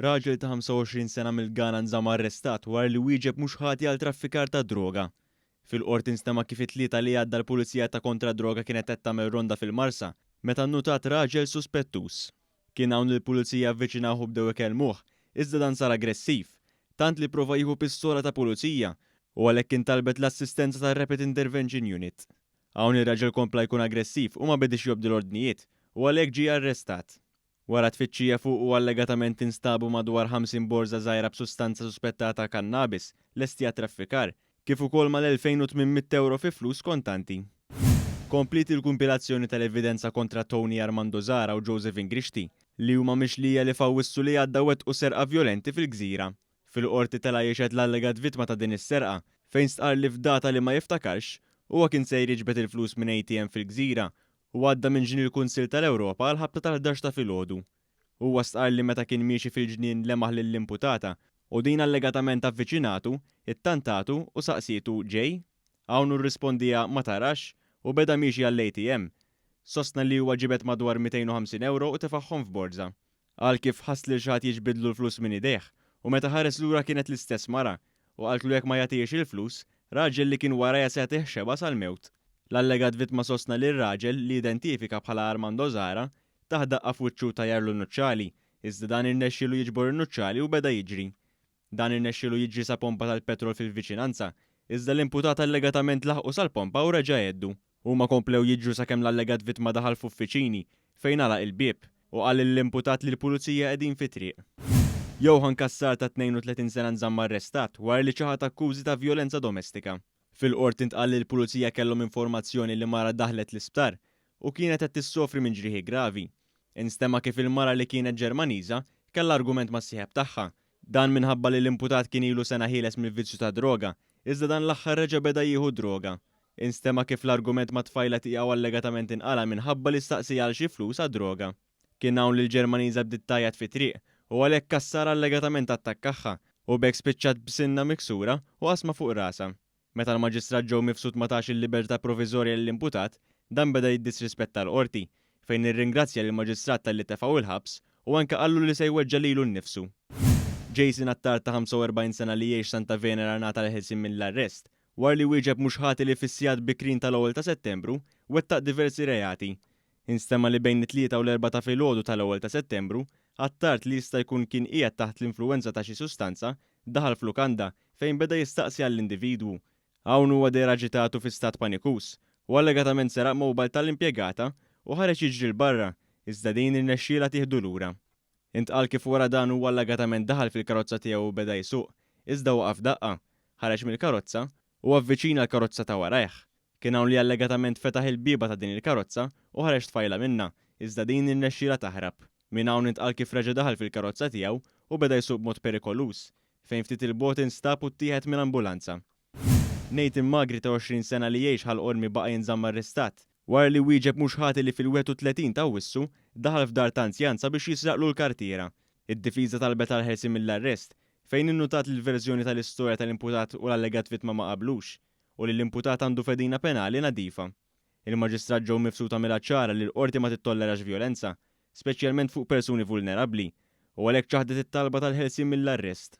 Raġel ta' 25 sena mill-Ghana nżamm arrestat wara li wieġeb mhux ħati għal traffikar ta' droga. Fil-Qorti nstema' kif it-Tlieta li għadda l-Pulizija ta' Kontra d-Droga kienet qed tagħmel ronda fil-Marsa meta nnutat raġel suspettuż. Kien hawn li l-Pulizija avviċinawh u bdew ikellmuh, iżda dan sar aggressiv, tant li pprova jieħu pistola ta' Pulizija u għalhekk intalbet l-assistenza tar-Rapid Intervention Unit. Hawn ir-raġel kompla jkun aggressiv u ma bediex jobdi l-ordnijiet u għalhekk ġie arrestat. Wara tfittxija fuqu allegatament instabu madwar 50 borża żgħira b'sustanza suspettata kannabis lesti għat-traffikar, kif ukoll mal-2,800 ewro fi flus kontanti. Kompliet il-kumpilazzjoni tal-evidenza kontra Tony Armando Zahra u Joseph Ingrixti, li huma mixlija li f'Awwissu li għadda wettqu serqa vjolenti fil-Gżira. Fil-Qorti tela' jixhed l-allegat vittma ta' din is-serqa, fejn stqarr li f'data li ma jiftakarx, huwa kien sejjer jiġbed il-flus minn ATM fil-Gżira u għadda minn ġnien il-Kunsill tal-Ewropa għall-ħabta tal-11 ta' filgħodu. Huwa stqarr li meta kien miexi fil-ġnien lemaħ lill-imputata u din allegatament avviċinatu, ittantatu u saqsietu ġej? Hawn hu rrispondiha ma tarax u beda miexi għall-ATM. Sostna li huwa ġibed madwar 250 ewro u tefagħhom f'borża. Qal kif ħass lil xi ħadd jiġbidlu l-flus minn idejh u meta ħares lura kienet l-istess mara u qaltlu jekk ma jagħtihiex il-flus, raġel li kien warajha se jagħtih xebgħa sal-mewt. L-allegat vittma sostna li r-raġel, li identifika bħala Armando Zahra, tah daqqa f'wiċċu u tajjarlu n-nuċċali, iżda dan irnexxielu jiġbor in-nuċċali u beda jiġri. Dan irnexxielu jiġri sa pompa tal-petrol fil-viċinanza, iżda l-imputat allegatament laħqu sal-pompa u reġa' għeddu. Huma komplew jiġru sakemm l-allegat vittma daħal f'uffiċini, fejn għalaq il-bieb, u qal lill-imputat li l-pulizija qegħdin fit-triq. Johann Cassar ta' 32 sena nżamm arrestat wara li ċaħad akkużi ta' vjolenza domestika. Fil-Qorti ntqal li l-Pulizija kellhom informazzjoni li mara daħlet l-isptar u kienet qed tissofri minn ġrieħi gravi. Instema' kif il-mara li kienet Ġermaniża kellha argument mas-sieħeb tagħha. Dan minħabba li l-imputat kien ilu sena ħieles mill-vizzju tad-droga, iżda dan l-aħħar reġa' beda jieħu d-droga. Instema' kif l-argument mat-tfajla tiegħu allegatament inqala' minħabba li staqsieha għal xi flus għad-droga. Kien hawn li l-Ġermaniża bdiet tgħajjat fit-triq u għalhekk Cassar allegatament attakkaha u b'hekk spiċċat b'sinna miksura u qasma fuq rasha. Meta l-Maġistrat Joe Mifsud ma tax il-libertà proviżorja lill-imputat, dan beda jiddisrispetta l-Qorti, fejn irringrazzja lill-Maġistrat talli tefgħu l-ħabs u anke qallu li se jweġġa' lilu nnifsu. Jason Attard ta' 45 sena li jgħix Santa Venera ngħata l-ħelsien mill-arrest wara li wieġeb mhux ħati li fis-sigħat bikrin tal-ewwel ta' Settembru wettaq diversi reati. Instema' li bejn it-tlieta u l-erbgħa ta' filgħodu tal-ewwel ta' Settembru, Attard li jista' jkun kien qiegħed taħt l-influwenza ta' xi sustanza, daħal f'lukanda fejn beda jistaqsi għall-individwu. Hawn huwa deher aġitat u fi stat panikuż u allegatament seraq mobile tal-impjegata u ħareġ jiġri 'l barra, iżda din irnexxielha tieħdu lura. Intqal kif wara dan huwa allegatament daħal fil-karozza tiegħu u beda jsuq, iżda waqaf f'daqqa, ħareġ mill-karozza u avviċina l-karozza ta' warajh. Kien hawn li allegatament fetaħ il-bieba ta' din il-karozza u ħareġ tfajla minnha, iżda din irnexxielha taħrab. Minn hawn intqal kif reġa' daħal fil-karozza tiegħu u beda jsuq b'mod perikoluż, fejn ftit 'il bogħod instab u ttieħed minn ambulanza. Nathan Magri ta' 20 sena li jgħix Ħal Qormi baqa' jinżamm arrestat, wara li wieġeb mhux ħati li fil-31 ta' Awwissu daħal f'dar ta' anzjan sabiex jisraqlu l-kartiera. Id-difiża talbet għall-ħelsien mill-arrest, fejn innutat li l-verżjoni tal-istorja tal-imputat u l-allegat vittma ma qablux, u li l-imputat għandu fedina penali nadifa. Il-Maġistrat Joe Mifsud għamilha ċara li l-Qorti ma tittollerax vjolenza, speċjalment fuq persuni vulnerabbli, u għalhekk ċaħdet it-talba tal-ħelsien mill-arrest.